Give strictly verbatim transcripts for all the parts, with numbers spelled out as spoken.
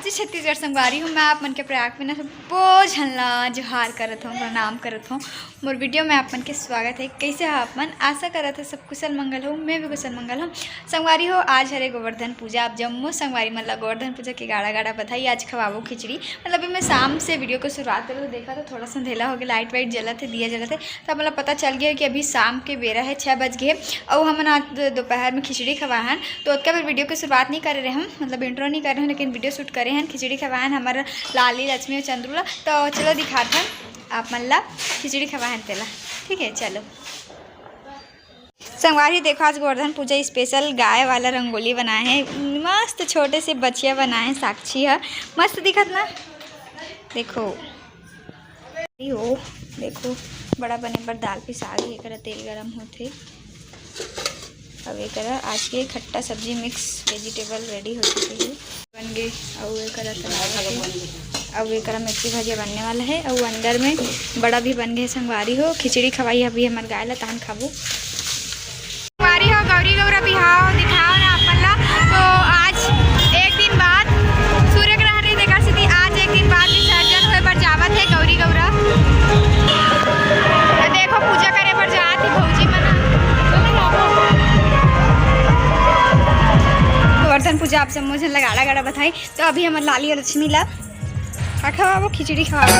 जी छत्तीसगढ़ संगवारी हो, मैं आप मन के प्रयाग में ना सबो झन ला जोहार करत हूँ, प्रणाम करत हूँ। मोर वीडियो में आप मन के स्वागत है। कैसे हो आप मन? आशा करत है सब कुशल मंगल हो, मैं भी कुशल मंगल हूँ। संगवारी हो, आज हरे गोवर्धन पूजा। आप जम्मो संगवारी मन ला गोवर्धन पूजा के गाड़ा गाड़ा बधाई। आज खवाबो खिचड़ी, मतलब मैं शाम से वीडियो के शुरुआत करूँ तो देखा तो थोड़ा सा अंधेला हो गया, लाइट वाइट जलत है, दिया जलत है, तो मतलब पता चल गया कि अभी शाम के बेरा है, छः बज गए। और हमन आज दो-, दोपहर में खिचड़ी खवाए हन, तो ओतका बेर वीडियो के शुरुआत नहीं करे रहे हम, मतलब इंट्रो नहीं करे रहे हम, लेकिन वीडियो शूट करे हन, खिचड़ी खवाए हन हमारा लाली, लक्ष्मी और चंद्रू ला। तो चलो दिखात हन आप मन ला खिचड़ी खवाए हन तेला। ठीक है, चलो। संगवारी देखो, आज गोवर्धन पूजा स्पेशल गाय वाला रंगोली बनाए हैं, मस्त छोटे से बछिया बनाए हैं साक्षी ह, मस्त दिखत ना। देखो, ओ देखो, बड़ा बने बर दाल पिसा गे, एकरा तेल गरम होथे। अब एकरा आज के खट्टा सब्जी मिक्स वेजिटेबल रेडी हो चुके हे। बन गे, अउ एकरा तड़का के, अउ एकरा मिर्ची भजिया बनने वाला है, अउ अंदर में बड़ा भी बन गे। संगवारी हो, खिचड़ी खवाई अभी हमर गाय ला, तहन खाबो। संगवारी हो, गौरी गौरा बिहाव दिखाओ ना अपन ला। तो आज एक दिन बाद सूर्य ग्रहण रही, देखा सीधी आज एक दिन बाद विसर्जन होए बर जावत है गौरी गौरा। देखो पूजा करे बर जात ही भौजी मन। गोवर्धन पूजा आप सब मुझे लगाड़ा गाड़ा बताई। तो अभी हमर लाली और लक्ष्मी ला का खवाबो, खिचड़ी खवाबो।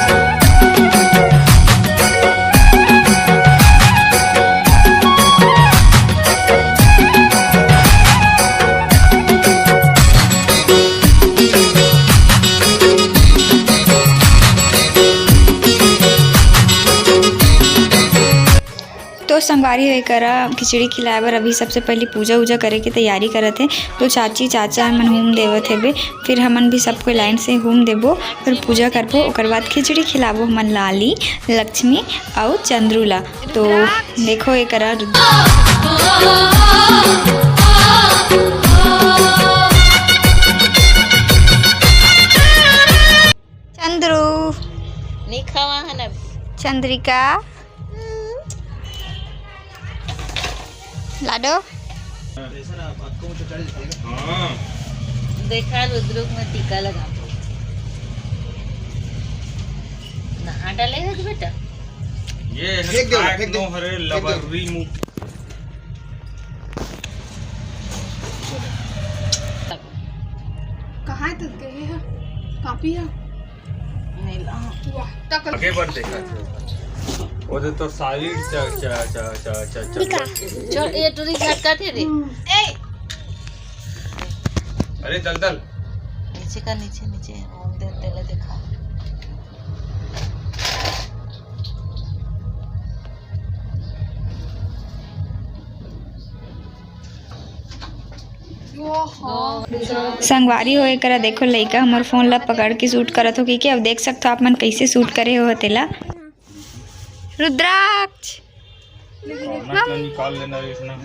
तो संगवारी हो, एकरा खिचड़ी खिलाए बर अभी सबसे पहले पूजा उजा करे के तैयारी करत हे। तो चाची चाचा मन हूम देवत हेबे, फिर हमन भी सब कोई लाइन से हूम देबो, फिर पूजा करबो, ओकर बाद खिचड़ी खिलाबो हमन लाली, लक्ष्मी अउ चंद्रू ला। तो देखो एकरा चंद्रू। नहीं खवा हन अभी। चंद्रिका। लाडो। हाँ। देखा रुद्रुक में टीका लगा। नहा डाले है बेटा। ये है फेंक दे, खाट फेंक दे, नो हरे फेंक दे। लबर्री मुंह। कहाँ है तुझके? ये है, कॉपी है। नहीं ला। वाह, तक आगे बढ़ देखा थे। वो तो, तो साइड चा, चा, चा, चा, चा, चा, दिखा। चा। चल, ये टूरी झटका थे रे। हम्म। ए! अरे दलदल। नीचे का, नीचे, नीचे। वो दे, तेला दिखा। संगवारी हो, एकरा देखो, लइका हमर फोन ला पकड़ के शूट करत हो, कि, कि अब देख सकथो आप मन कैसे शूट करे हो तेला। रुद्राक्ष। कौन सा निकाल लेना रे इसने?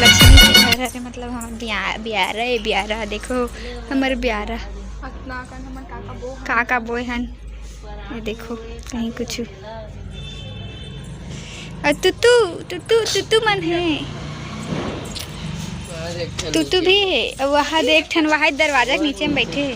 लक्ष्मी के घर हरे, मतलब हमर बिया-, बियारा ए, बियारा, देखो हमर बियारा। अतना अकन हमर का का बोए हन। का का बोए हन, ये देखो, कहीं कुछ। अउ तुतू, तुतू, तुतू मन हे। तुतू भी हे। अउ वहाँ दे एक ठन, वहाँ दरवाजा के नीचे में बैठे हे।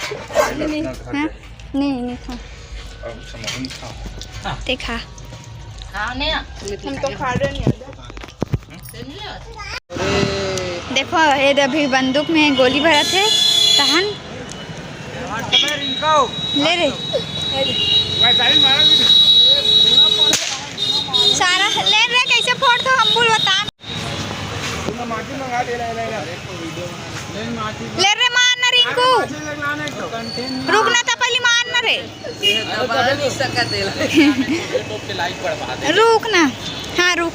नहीं, हाँ? नहीं, नहीं खा। अब समोसा नहीं खा। देखा। हाँ, नहीं। हम तो खा रहे नहीं। देखो, ये दे अभी बंदूक में गोली भरत हे, तहन ले रे। सारा ले रे, कैसे फोड़ दो हम बोल बता। ले रे, मार ना रिंकू। रुक ना, त पहले मार ना रे। रुक ना। हाँ, रुक।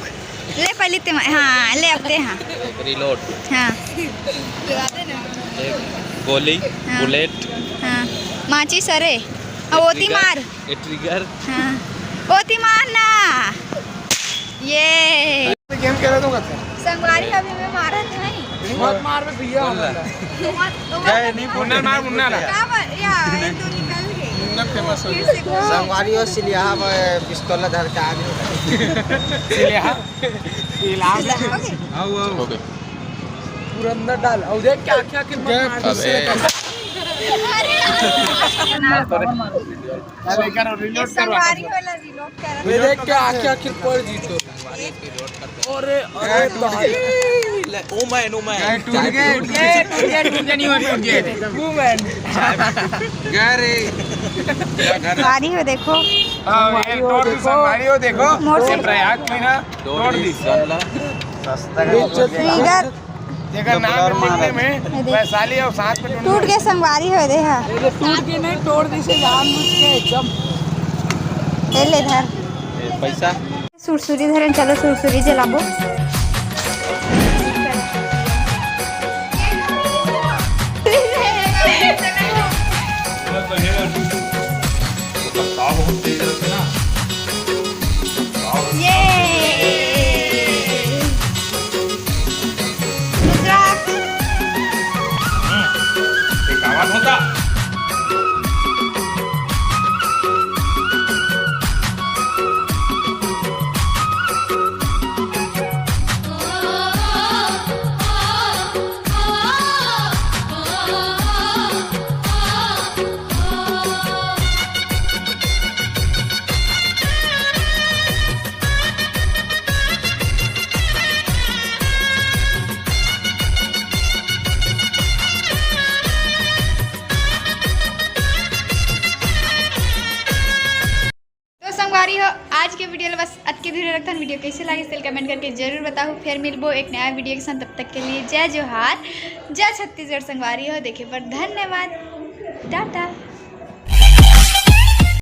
ले पहले ते, हाँ, ले अब ते, हाँ। एक reload। हाँ। एक गोली, हाँ। Bullet। हाँ। माचिस, अरे। हाँ, ओती मार। ये trigger। हाँ। ओती मार ना। ये। गेम खेला तो करते हैं। संगवारी अभी मैं मारा था नहीं। मत मार बे भैया। बोल ना। मत, मत क्या है, नहीं बोल। मुन्ना मार, मुन्ना ला। क्या बात? या, ये तो निकल गई। मुन्ना famous हो फिर गया। से बोल। संगवारी हो सिलिया, अब पिस्तौल धर के आ गए। सिलिया? सिलिया। आओ, आओ। हो गए। पूरा अंदर डाल। और देख क्या, क्या, क्या मत मार। अबे। अरे। चल, एक बार reload ये करवा। संगवारी वाला reload करा। ये देख के आंखें आखिर पड़ जी तो। अरे, अरे, भाई। ले, ओ मैन, ओ मैन। टूट गए, टूट गए, टूट गए, टूट गए, नहीं हुआ, टूट गए। Oh man. गए रे। संगवारी हो, देखो। हाँ, ये तोड़ दी, संगवारी हो, देखो। मोर से ये प्रयाग में ना, तोड़ दी। Trigger। जेकर नाम में लिखने में ये देख। वैशाली और साथ में टूट गए संगवारी हो दे हा। ये टूट के नहीं, तोड़ दी से जानबूझ के एकदम। ले ले धर। ए, पैसा। सुरसुरी धरन, चलो सुरसुरी जलाबो। ये। दूसरा। हम्म, एक आवाज होता। तो संगवारी हो, आज के video ल बस अतके दूर रखथन। Video कैसे लागे, तेल comment करके जरूर बताओ। फिर मिलबो एक नया video के साथ, तब तक के लिए जय जोहार, जय छत्तीसगढ़। संगवारी हो, देखे पर धन्यवाद, टाटा।